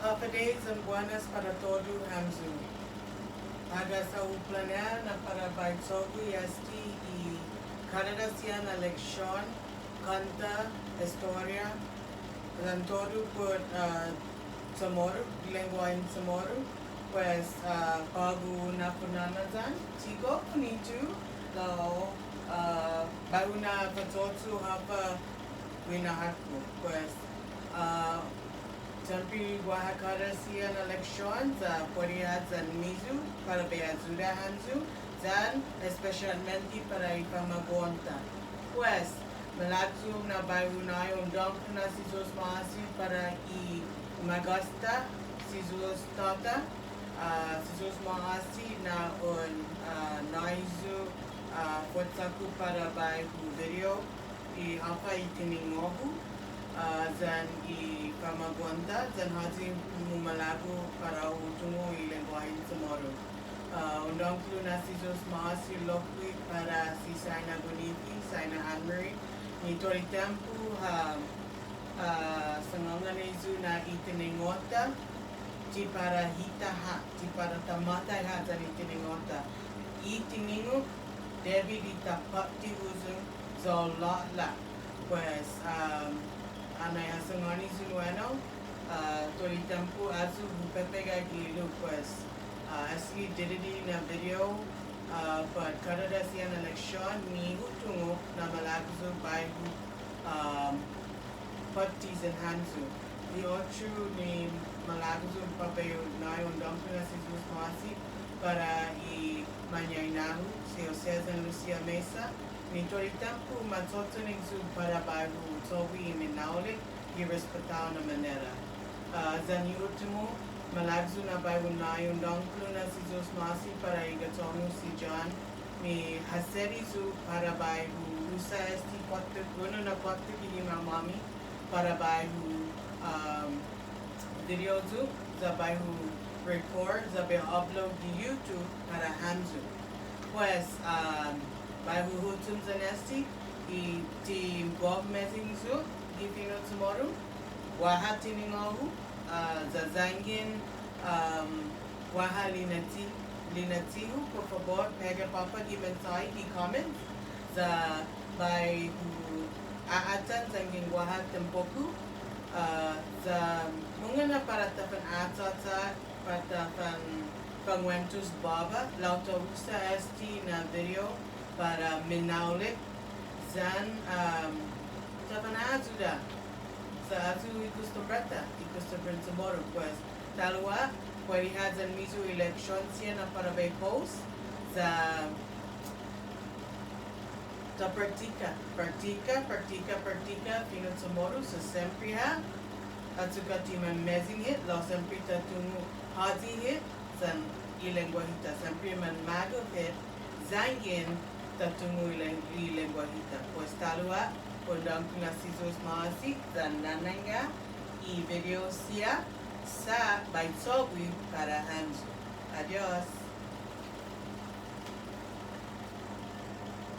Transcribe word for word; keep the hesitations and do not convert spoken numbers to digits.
Håfa adai yan buenas para todu hamyo. Hågas ha' hu planea na para bai cho'gue este i kadada' siha na leksion, kånta, estoria, yan todu put, ah, Chamoru, lengguahen Chamoru. Pues, ah, på'go na funåna yan, ti gof yu' ni yu', lao, ah, bai hu na'facho'cho' håfa guinahågu. Pues, ah, siempre guaha kada siha na leksion, sa' puede ha' yan-miyu para bai ayuda hamyo, yan espesiatmente para i famagu'on-ta. Pues, malago' yu' na bai hu nå'i un dångkolo na si Yu'os ma'åse' para i Magås-ta, si Yu'os tåta, ah, si Yu'os ma'åse' na un, ah, nå'i yu', ah, fuetzå-ku para bai hu video i håfa i tiningo'-hu, ah, yan i famagu'on-ta, yan håyi mumalago' para u tungo' i lengguahen Chamoru. Ah, un dångkolo na si Yu'os ma'åse' lokkue' para si Saina Bunifi, Saina Anne Marie, ni todu i tiempo ha, ah, sangångani yu' na i tiningo'-ta, ti para hita ha', ti para ta måtai ha' yan i tiningo'-ta. I tiningo' debi di ta påtte huyong ya u lå'la'. Pues, um, annai ha sangåni yu' nu enao, ah, todu i tiempo ayu hu pepega gi hilo', pues, ah, este didide' na video, ah, pat kada siha na leksion ni hu tungo' na malago' yu' bai hu, um, påtte yan hamyo. I otro ni malago' yu' para bai hu nå'i un dångkolo na si Yu'os ma'åse' para i mañaina-hu, si Jose yan Lucia Mesa, ni todu i tiempo ma cho'cho'nai yu' para bai hu cho'gue i minaolek gi respetao na manera. Ah, yan i uttimo, malago' yu' na bai hu nå'i un dångkolo na si Yu'os ma'åse' para i ga'chong-hu si John, ni ha sedi yu' para bai hu usa este kuåttok, unu na kuåttok gi gima'-måmi, para bai hu, um, video yu', ya bai hu record, ya bai hu upload gi YouTube para hamyo. Pues, um, bai hu huchom yan este, i ti gof mesen yu' gi fino' Chamoru, guaha tiningo'-hu, ah, ya yanggen, um, guaha linachi-, linachi-hu, por fabot, pega påpa' gi mensåhi gi comments, ya bai hu a'atan yanggen guaha tiempo-ku, ah, ya mungnga na para ta fana'achåcha', para ta fan-, fanguentos båba, lao ta usa este na video para minaolek, yan, um, ta fana'ayuda. Sa' ayu i kostumbre-ta, i kostumbren Chamoru, pues, ta'lo ha', puede ha' yan-miyu i leksion siha na para bai post, sa' ta praktika, praktika, praktika, praktika, fino' Chamoru, sa' siempre ha', achokka' ti manmesen hit, lao siempre ta tungo' håyi hit, yan i lengguahi-ta, siempre manmagof hit, yanggen ta tungo' i len-, i lengguahi-ta. Pues ta'lo ha', un dångkolo na si Yu'os ma'åse', yan nangga i video siha, sa' bai cho'gue para hamyo. Adios.